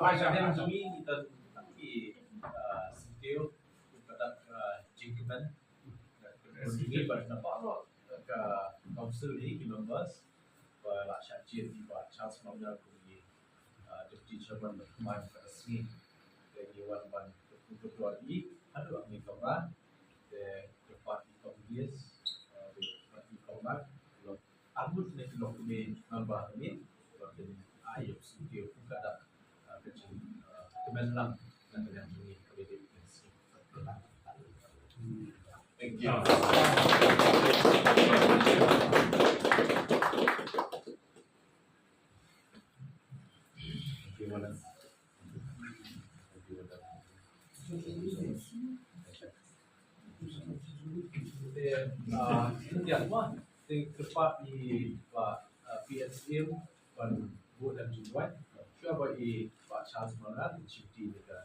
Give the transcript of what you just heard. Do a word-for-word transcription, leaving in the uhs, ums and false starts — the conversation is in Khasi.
Ba sha hynrei jong ngi kita ki, ah, syntiew, ki paidbah, ah, jingkmen. Jong ngi ba na baroh ka council hi ki members ba la shah jied ïa i Bah Charles Marngar kum i, ah, deputy chairman ba thymmai ka sngi. Te ngi wan ban kyntu ïa i haduh ngi kamra. Te kyrpad ïa i Kong Dias, ah, te kyrpad ïa i Kong Mak, Arngut ne ki long kmie namba kmie, ba kin ai ïa u syntiew u ka dak, ah, ka jing, ah, kmen lang na ka liang jong ngi ka dei ka syntiew. Thank you. Thank you, Wallace. Te, ah, ïa, ma, te kyrpad ïa i Bah, ah, P H M ban buh lem jingduwai. Shuwa ba i Bah Charles Marngar, i Chief Deacon ka